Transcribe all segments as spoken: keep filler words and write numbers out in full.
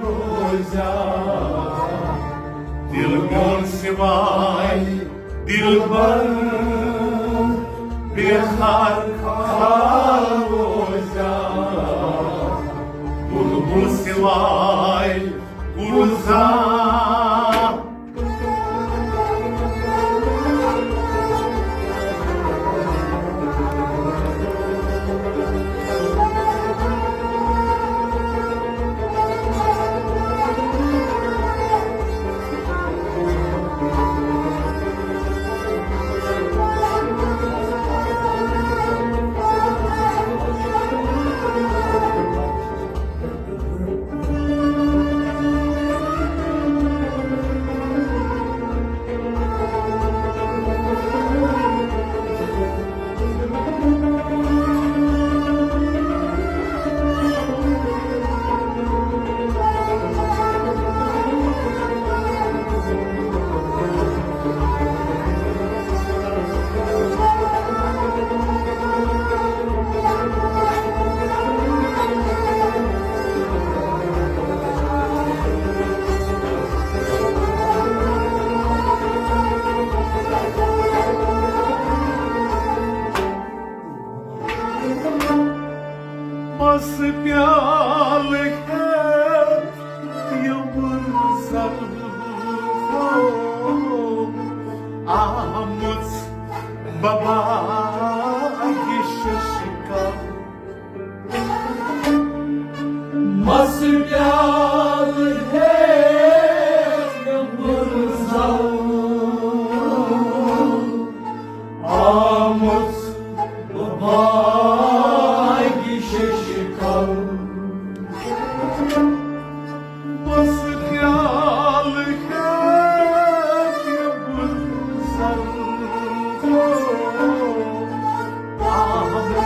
روزیا، دل میون سوائے دلبر، بے خار خار روزیا، بلبل سوائے گلزار۔ بس پیالہٕ ہیٚتھ یمبٕر زل آمٕژ ببا یہِ ششکل۔ مس پیال ہے یمبر زل آمت باگی ششکل۔ مس پیال ہے یمبر زل آمت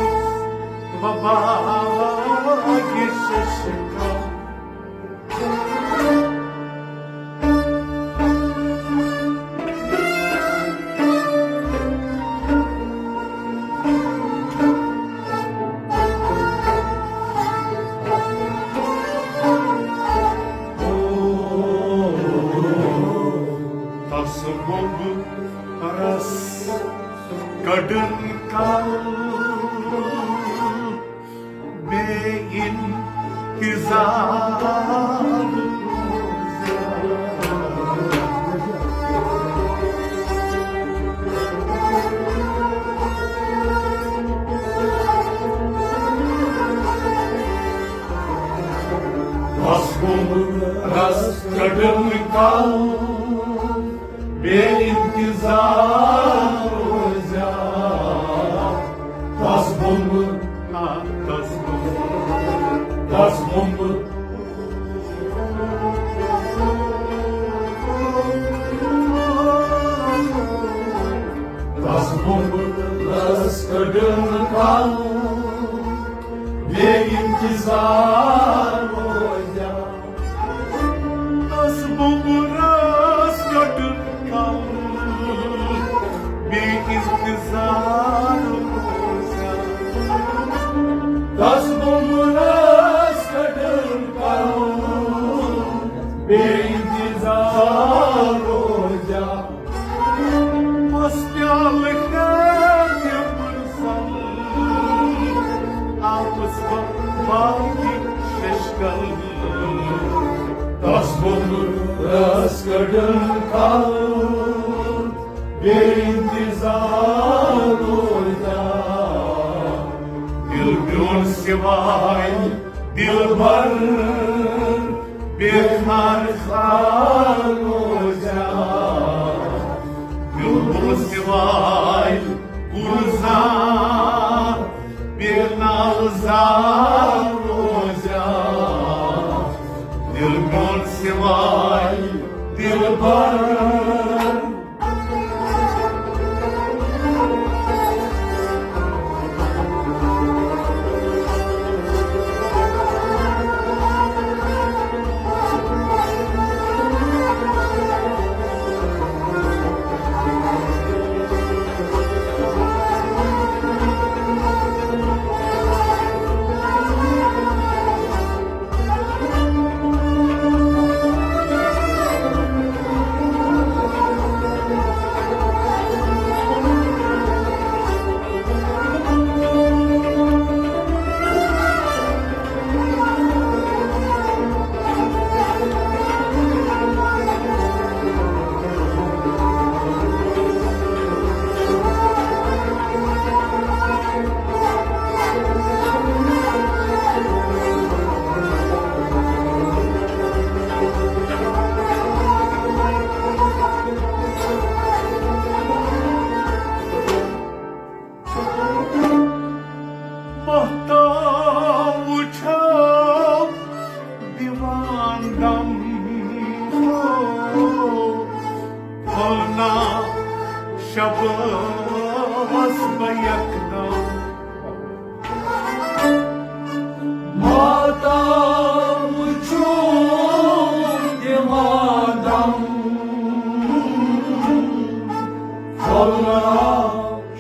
ببا یہِ ششکل۔ تس بوٚب رس کڑن کل۔ بے انتظار۔ بس گوٚمُت رس کڑن کل۔ بے انتظار روزیا، تس بوٚمُت، تس بوٚمُت، تس بوٚمُت۔ تس بوٚمُت رس کڑن کل، بے انتظار روزیا۔ تس بوٚمُت رس کڑن کل، بے انتظار روزیا۔ تس بوٚمُت رس کڑن کل، بے انتظار روزیا۔ مس پیالہٕ ہے یمبر زل آمت باگی ششکل۔ تس بوٚمُت رس کڑن کل، بے انتظار روزیا۔ دل میون سوائے دلبر، بے خار خار روزیا۔ بلبل سوائے گلزار، بے نالزار روزیا۔ دل میون سوائے دلبر۔ دم ہو، پھلنا شب ٲسٕس بہٕ یکدم۔ ماتم چھُ دِوان دم، پھلنا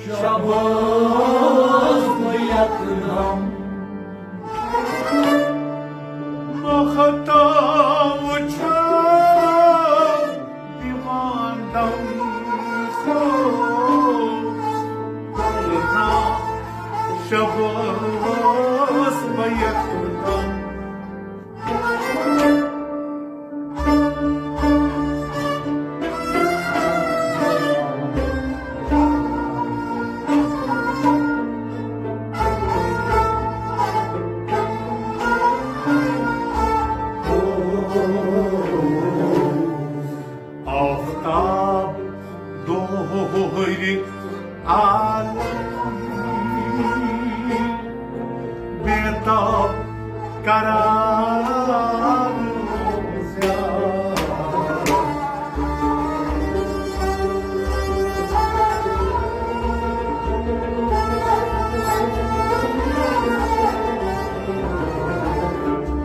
شب ٲسٕس بہٕ یکدم۔ مختاب چھُ دِوان دم، خو، پھلنا شب ٲسٕس بہٕ یکدم۔ آفتاب دورِ عالم، بیتاب قرار روزیا۔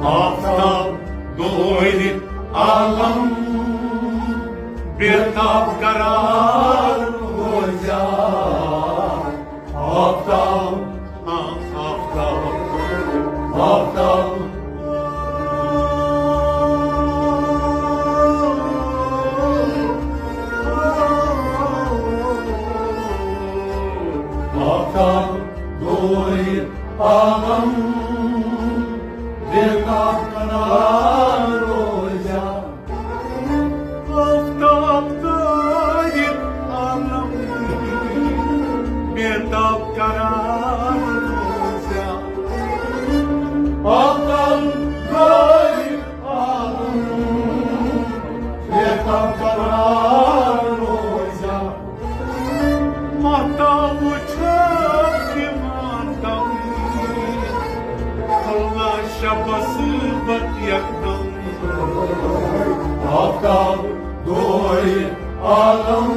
آفتاب دورِ عالم، بیتاب قرار روزیا۔ آفتاب، آ، آفتاب، آفتاب۔ آفتاب دورِ عالم، بیتاب قرار روزیا۔ آفتاب دورِ عالم، بیتاب قرار روزیا۔ آفتاب دورِ عالم، بیتاب قرار روزیا۔ ماہتاب چھُ دِوان دم، پھلنا شب ٲسٕس بہٕ یکدم۔ آفتاب دورِ عالم،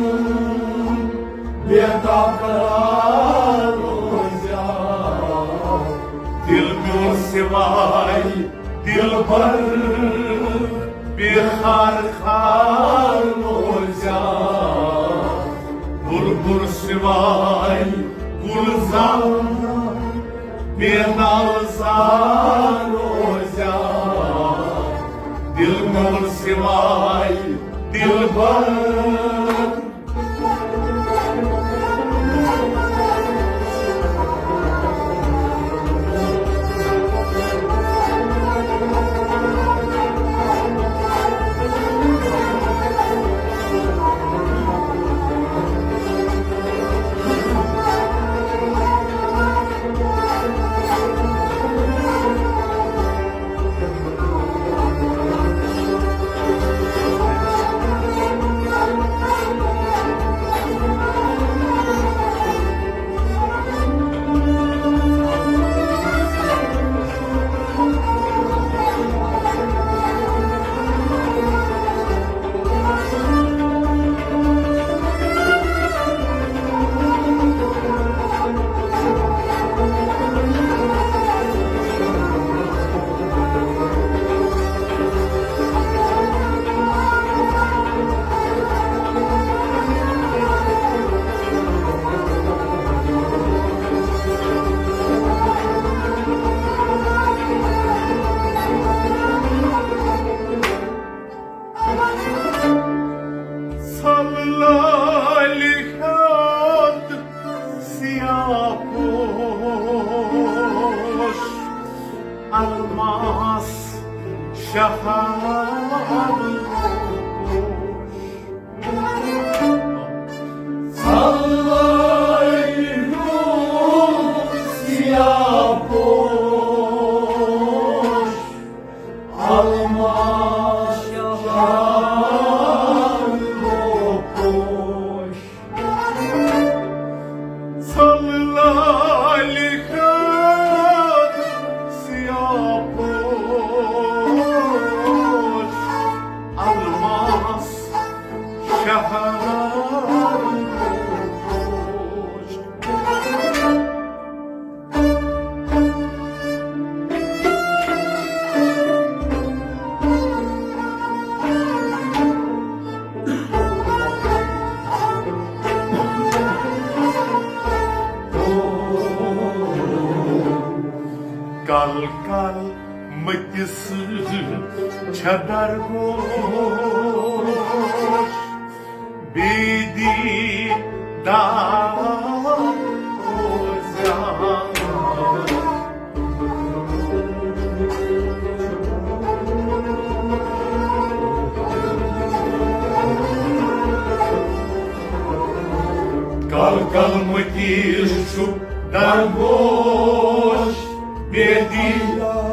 بیتاب قرار روزیا۔ دل میون سوائے دلبر، بے خار خار روزیا۔ بلبل سوائے گلزار، بے نالزار روزیا۔ دل میون سوائے دلبر۔ سل لالہِ ہُنٛد سیاہ پوش، الماس شہاب پوش۔ سل لالہِ ہُنٛد سیاہ پوش، الماس شہاب پوش۔ سل لالہِ ہُنٛد سیاہ پوش، چھا درگوش بیدی دار روزان۔ کل کل متیش چھُ درگوش بیدی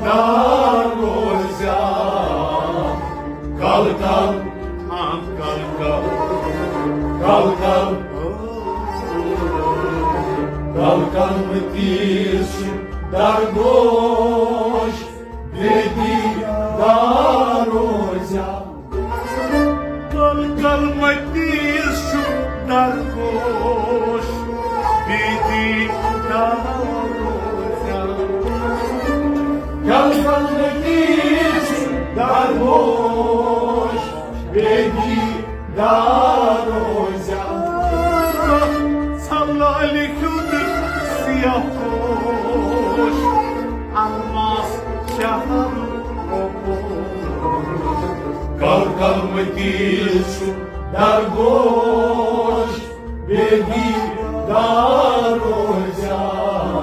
دار روزان۔ کل کل، ہاں، کل کل، کل کل، کل کل متیش درگوش بیدی دار روزان۔ کل کل متیش درگوش بیدی دار روزان۔ کل کل متیش درگوش بیدی دار روزان۔ ژھلالہِ ہیوٚت سیاہ پوش، الماس شہر روپوش۔ کل کل متیش درگوش بیدی دار روزان۔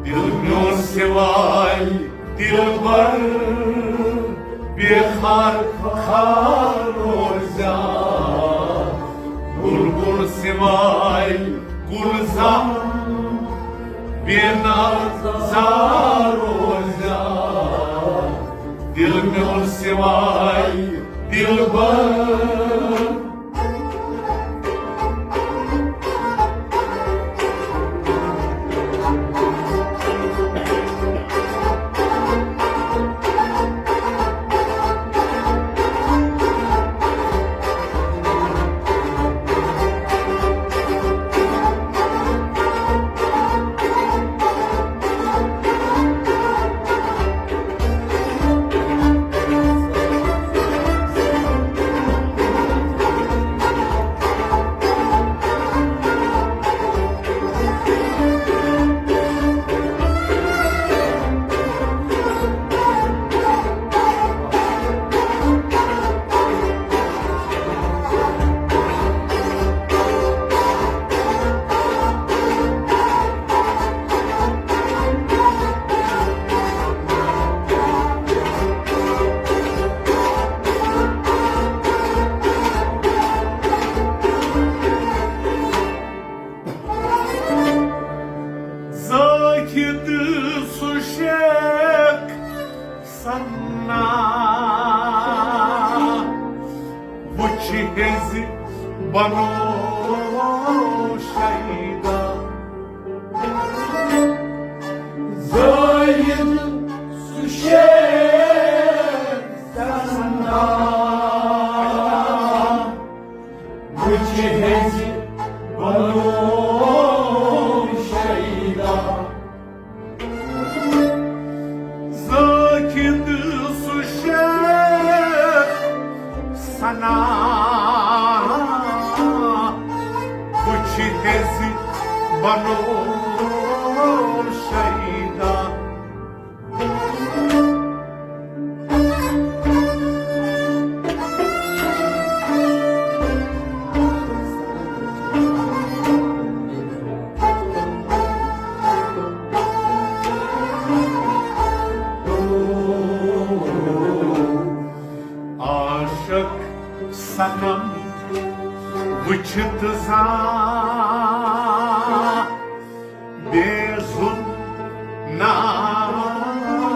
دل میون سوائے دلبر بے خار خار روزان۔ بلبل سوائے گلزار بے نظار روزان۔ دل میون سوائے دلبر۔ زاہد سُہ شیخ سنا وُچھِ ہیٚزِ بنو شیدا۔ زاہد سُہ شیخ سنا وُچھِ ہیٚزِ بنو شیدا۔ زاہد سُہ شیخ سنا وُچھِ ہیٚزِ بنو شیدا۔ عاشق صنم وُچھِتھ زانٛہہ بے زُن نا روزان۔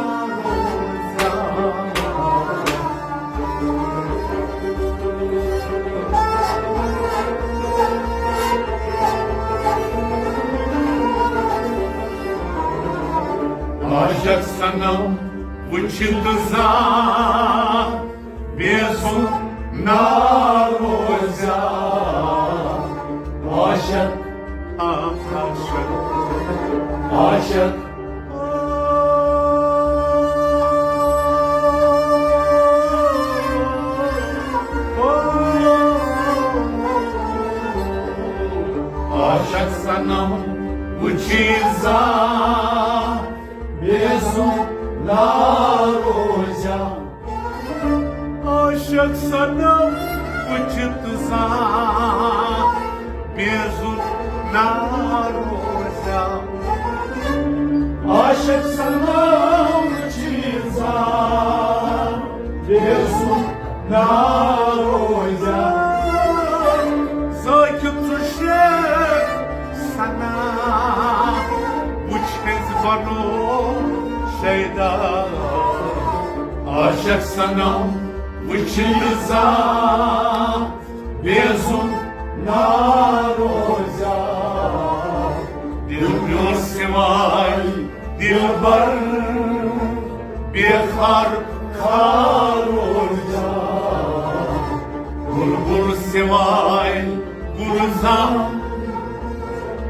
عاشق صنم وُچھِتھ زانٛہہ بے زُن نا روزان۔ عاشق، آ، عاشق، عاشق۔ عاشق صنم وُچھِتھ زانٛہہ بے زُن نا روزان۔ عاشق صنم وٕچھِتھ زانٛہہ بیزُن نا روزیٛا۔ عاشق صنم وٕچھِتھ زانٛہہ بیزُن نا روزیٛا۔ زٲکِب ژٕ شیخ ثنا وٕچھ ہیٚنٛز بنو شیدا۔ عاشق صنم وٕچھِتھ زانٛہہ بیزُن نا روزیٛا۔ دِل میون سوائے دلبر بے خار خار روزیٛا۔ بلبل سوائے گلزار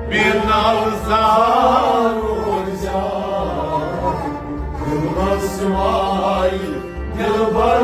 بے نال زار روزیٛا۔ دلبر سوائے دلبر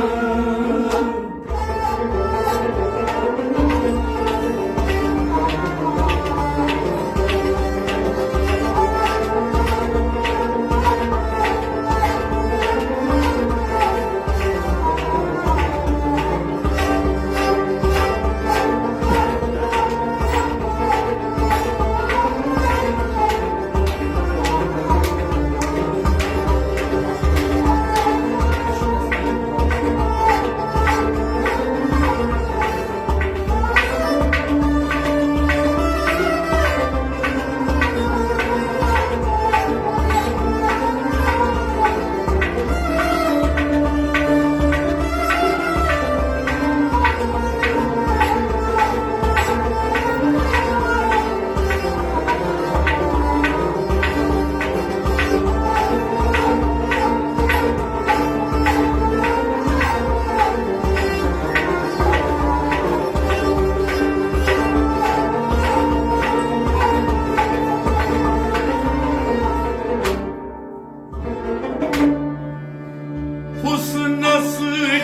حسنس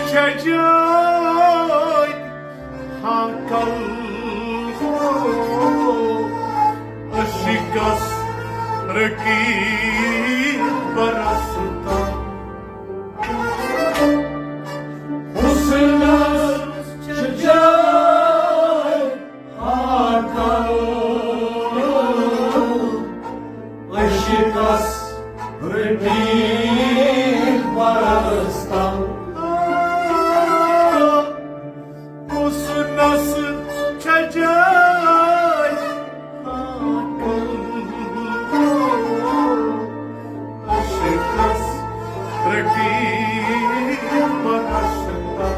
چھجائی ہاں کل عشقس رقیب برستا۔ حسنس چھجائی ہاں کل عشقس رقیب برستا۔ حسنس چھجائی ہاں کل عشقس رقیب برستا۔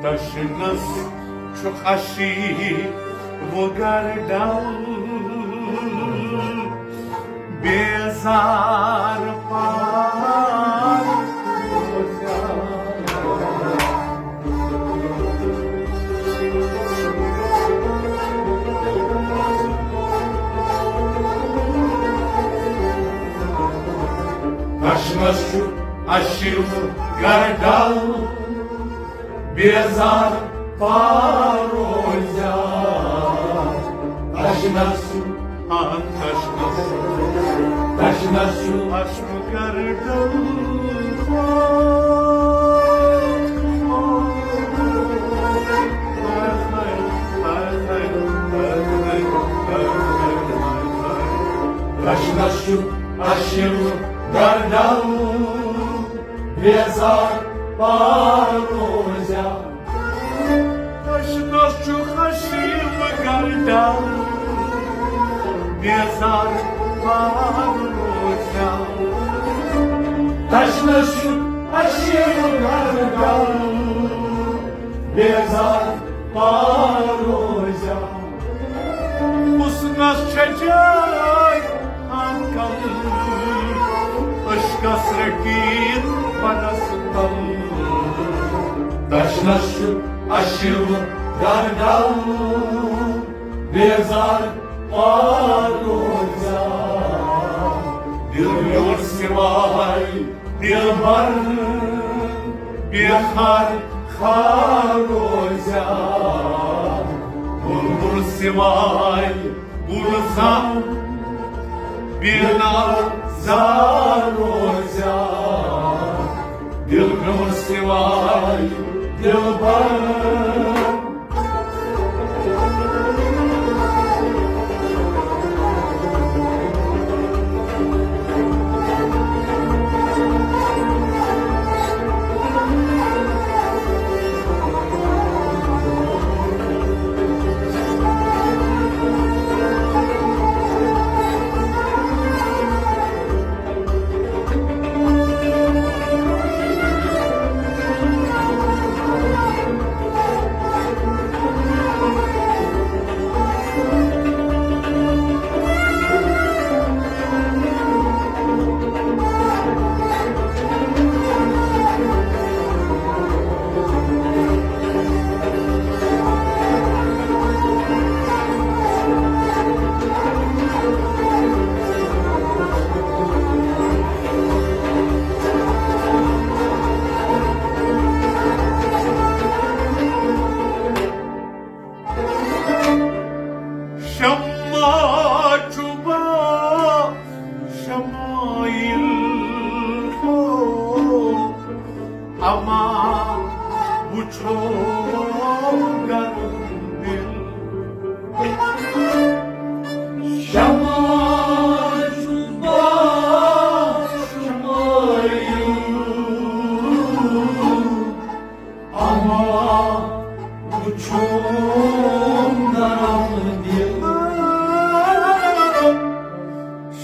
تشنس چھُ اشی وُگر ڈل بیزار پار۔ تشنس چھُ اشی وُگر ڈل بیزار پار روزیٛا۔ تشنس چھُ، آ، تشنس، تشنس چھُ اشکو گردن۔ تشنس چھُ اشکو گردن بیزار پار روزیٛا۔ تشنس چھُ اشکو گردن بیزار پار روزیٛا۔ تشنس چھُ اشکو گردن بیزار پار روزیٛا۔ حسنس چھجائی ہاں کل عشقس رقیب برس تل۔ تشنس چھُ اشکو گردن بیزار پار روزیٛا۔ دِل میون سِوایہِ دِلبر بے خار خار روزیا۔ بُلبُل سِوایہِ گُلزار بے نازار روزیا۔ دِل میون سِوایہِ دِلبر۔ شمع چھُ بہٕ شمایل ہو، اما وٕچھو گرم دل۔ شمع چھُ بہٕ شمایل، اما وٕچھو گرم دل۔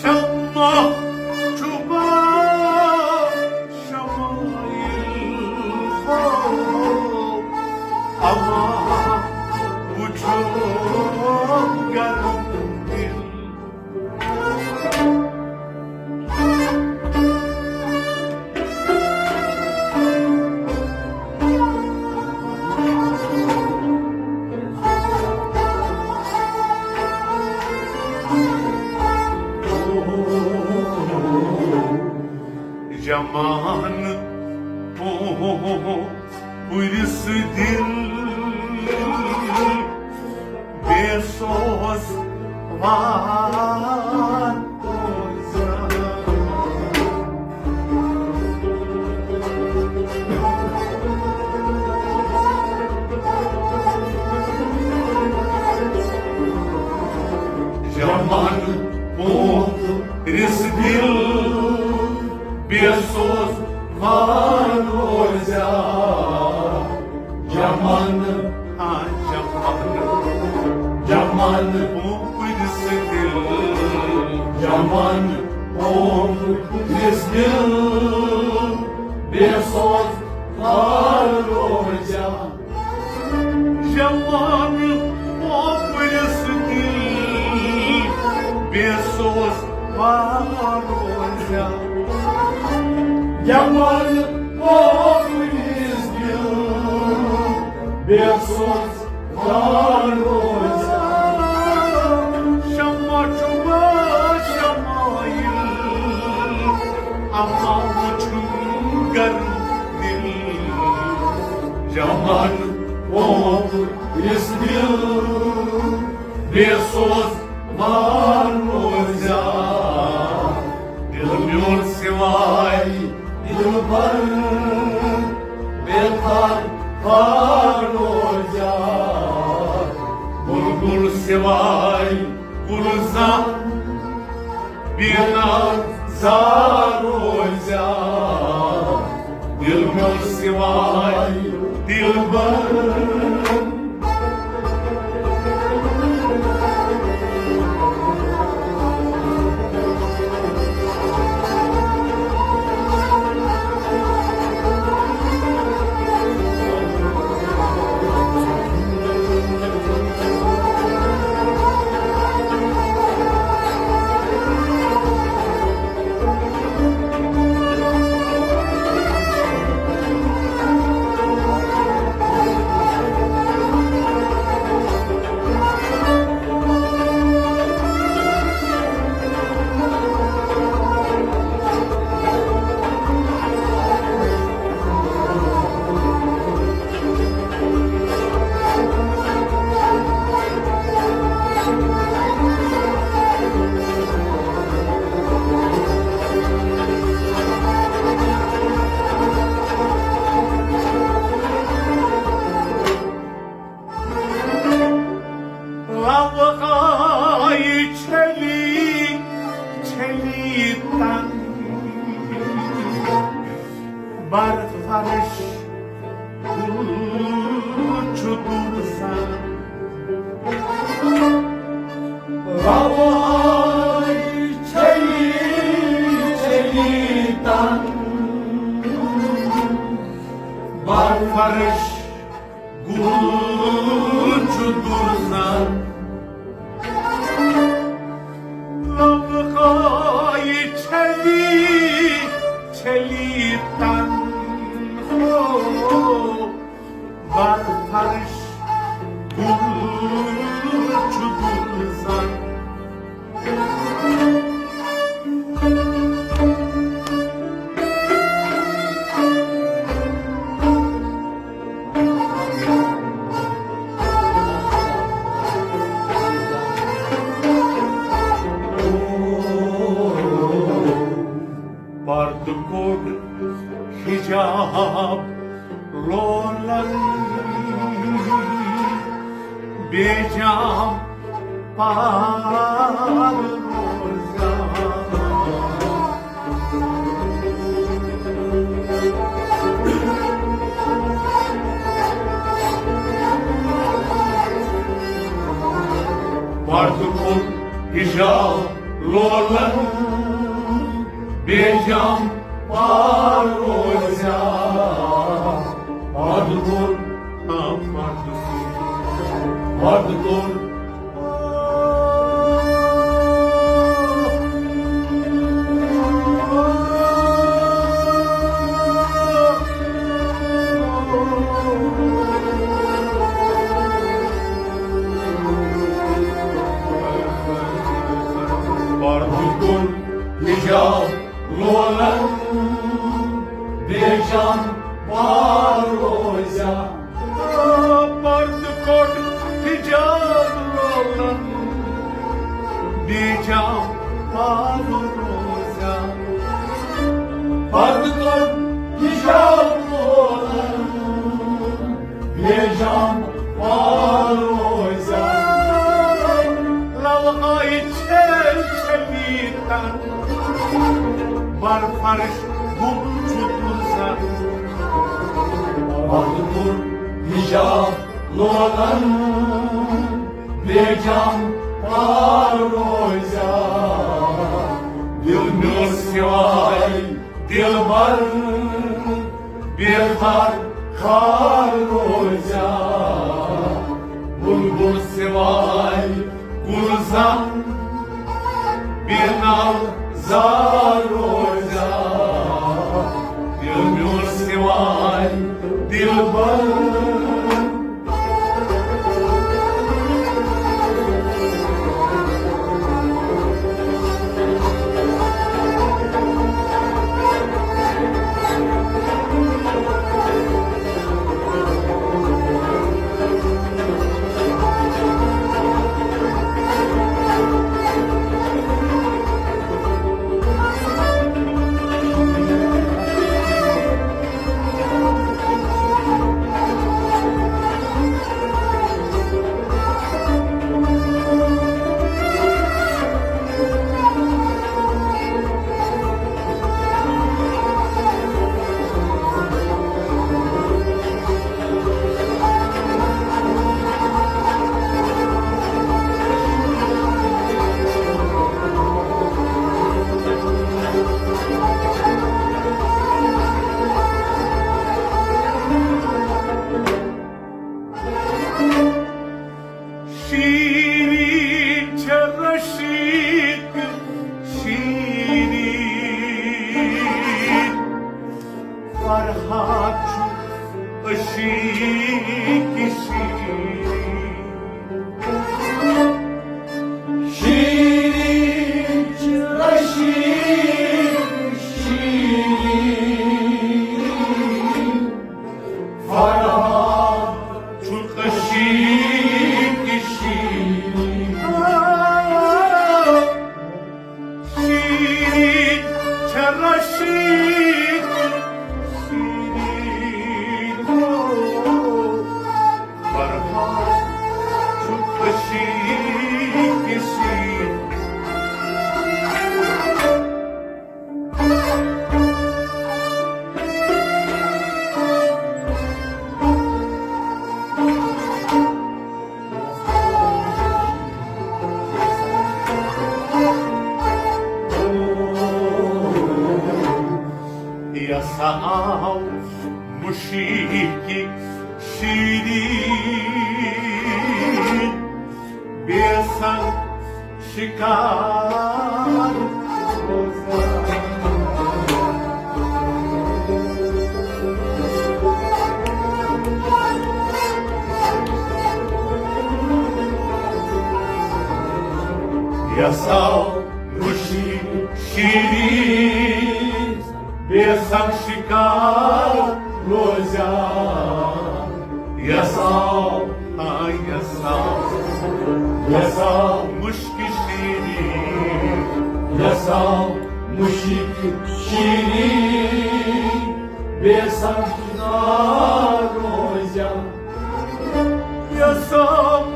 شمع چھُ بہٕ شمایل ہو، اما وٕچھو گرم دل۔ زمانہٕ پُرِس دِل بے سوز وار۔ زمانہٕ پُرِس دِل بے سوز وار روزیا۔ زمانہٕ، آ، زمانہٕ، زمانہٕ پُرِس دِل، زمانہٕ پُرِس دِل بے سوز وار روزیا۔ زمانہٕ پُرِس دِل بے سوز وار روزیا۔ زمانہٕ پُرِس دِل بے سوز وار روزیا۔ شمع چھُ بہٕ شمایل، اما وٕچھُن گرم دل۔ زمانہٕ پُرِس دِل بے سوز وار روزیا۔ دِل میون سِوایہِ دِلبر بے خار خار روزیا۔ بُلبُل سِوایہِ گُلزار بے نازار روزیا۔ دِل میون سِوایہِ دِلبر۔ بر فرش گل چھُ درزان۔ لبہٕ آیہِ چھٔلی چھٔلی تن۔ ہو، بر فرش گل چھُ درزان۔ پردٕ کوٚڑ حجاب لولن، بے جام پار روزان۔ پردٕ کوٚر حجاب لولن، بے جام پار روزیا۔ پردٕ کوٚر، آ، پردٕ کوٚر، پردٕ کوٚر۔ پردٕ کوٚر حجاب لولن، بے جام پار روزیا۔ پردٕ کوٚڑ حجاب لولن، بے جام پار روزیا۔ پردٕ کوٚڑ حجاب لولن، بے جام پار روزیا۔ لبہٕ آیہِ چھٔلۍ چھٔلۍ تن، بر فرش گوٚو چھُ درزان۔ پردٕ کوٚر حجاب لولن، بے جام پار روزیا۔ دل میون سوائے دلبر بیدار خار روزیا۔ بلبل سوائے گلزار بے نال زار روزیا۔ دل میون سوائے دلبر۔ شیرین چھِ رشیق شیرین، فرہاد چھُ عشیق شیرین۔ شیرین چھِ رشیق شیرین، فرہاد چھُ عشیق شیرین۔ شیرین چھِ رشیق شیرین۔ سا آو مشیٖقی شیٖریٖن، بیسن شکار روزان۔ یسا مشیٖقی شیٖریٖن، بیسن شکار روزان۔ یسا، آ یسا، یسا مشکِ شیٖریٖن، یسا مشکِ شیٖریٖن، بیسن شکار روزان۔ یسا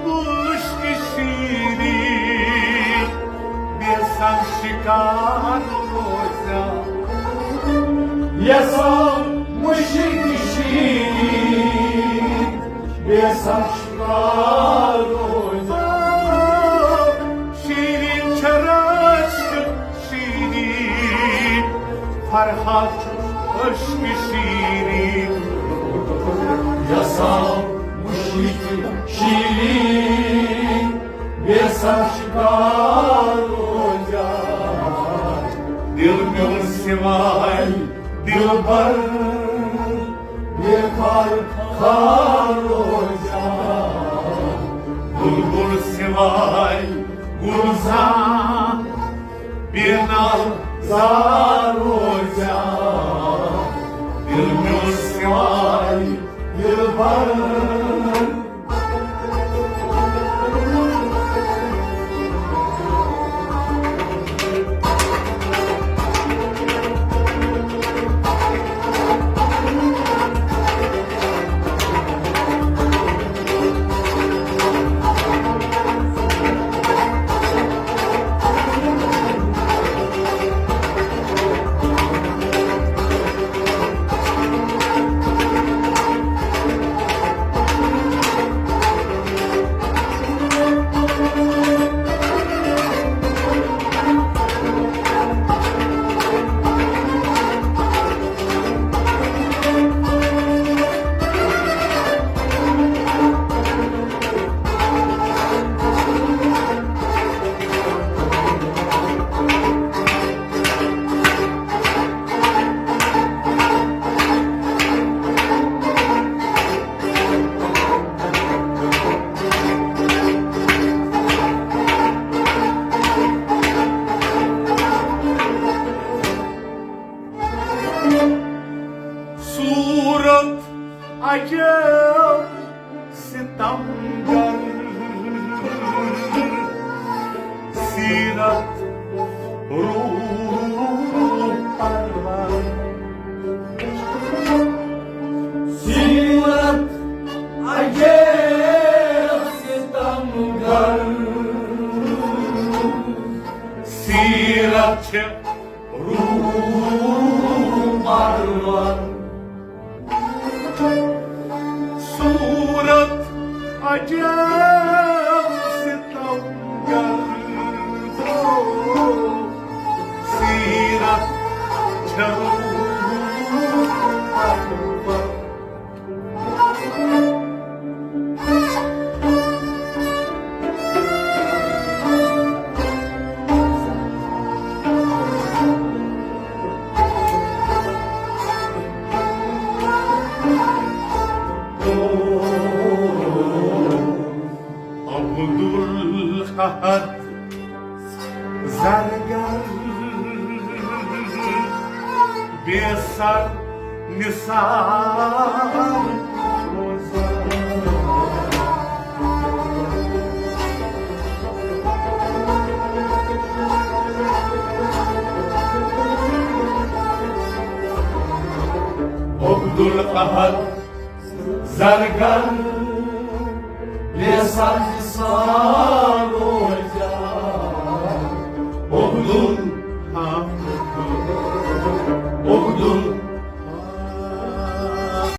مشکِ شیٖریٖن، بیسن شکار روزان۔ یسا مشکِ شیٖریٖن، بیسن شکار روزان۔ شیٖریٖن چھِ رٲچھ شیٖریٖن، فرحت چھُ عشق شیٖریٖن۔ یسا مشکِ شیٖریٖن، بیسن شکار روزان۔ دل میون سوائے دلبر، بے خار خار روزان۔ بلبل سوائے گلزار، بے نال زار روزان۔ دل میون سوائے دلبر۔ صورت عجب ستمگر، سیرت روح پرور۔ سیرت عجیب ستمگر، سیرت چھِ روح پرور۔ صورت عجیب ستمگر، سیرت چھِ روح پرور۔ عبدالاحد زرگر، بے سر نثار روزان۔ عبدالاحد زرگر، بے سر نثار